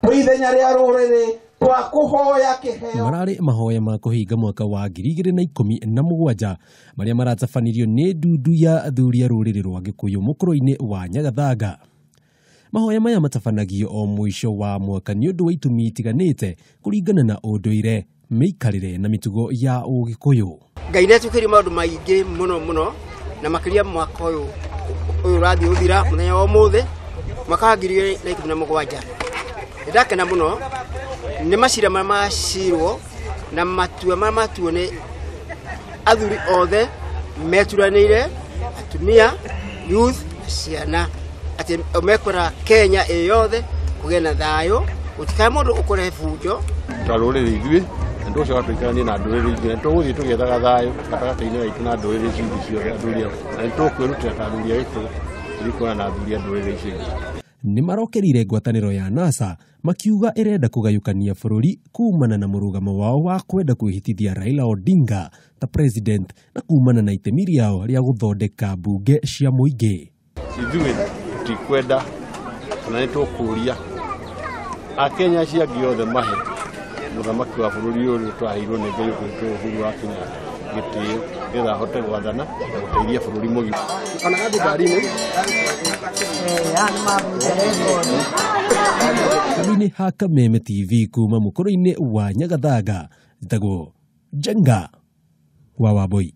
Twĩ ithenya rĩa rũrĩrĩ twakũhoya kĩheo. Mararĩ mahoya ma kũhinga mwaka wa 2017 marĩa maratabanirio nĩ ndundu ya athuri a rũrĩrĩ rwa Gĩkũyũ mũkũrũ-inĩ wa Nyagathanga. Mahoya maya matabanagio o mũico wa mwaka nĩ ũndũ wa itũmi itiganĩte kũringana na ũndũire, mĩikarĩre na mĩtugo ya Ũgĩkũyũ. Ngai nĩatwĩkĩire maũndũ maingĩ mũno mũno, na makĩria mwaka ũyũ ũrathiĩ ũthira mũthenya wa ũmũthĩ, mwaka wa 2017. Nĩndakena mũno nĩ macira marĩa macirwo na matua marĩa matuo nĩ athuri othe meturanĩire, atumia, youth na ciana, atĩ mekwenda Kenya ĩ yothe kũgĩe na thayũ, gũtikae mũndũ ũkũrehe bunjo. Ta rũrĩrĩ ithuĩ na tũgũcoka tũikaranie na ndũrĩrĩ ingĩ, na tũgũthiĩ tũgĩethaga thayũ gatagatĩ-inĩ gaitũ na ndũrĩrĩ ici ingĩ ciothe, athuri a, na nĩ tũkwĩrutĩra ta athuri a Gĩkũyũ gũthiĩ kuonana na athuri a ndũrĩrĩ ici ingĩ. Nĩ marokerire ngwatanĩro ya NASA makiuga ĩrenda kũgayũkania bũrũri kumana na mũrũgamo wao wa kwenda kwĩhĩtithia Raila Odinga ta president na kumana na itemi rĩao rĩa gũthondeka mbunge cia mũingĩ. Ithuĩ tũtikwenda kana nĩ tũkũria Akenya acio angĩ othe mahe mũthamaki wa bũrũri ũyũ twaheirwo nĩ Ngai ũkwĩtwo Uhuru wa Kenyatta gĩtĩo nĩgetha ahote gwathana na gũteithia bũrũri mũgima. Ona gathiĩ ngari-inĩ. Kamini ha Kameme TV kuma mũkũrũ-inĩ wa Nyagathanga, njĩtagwo Njenga wa Wambui.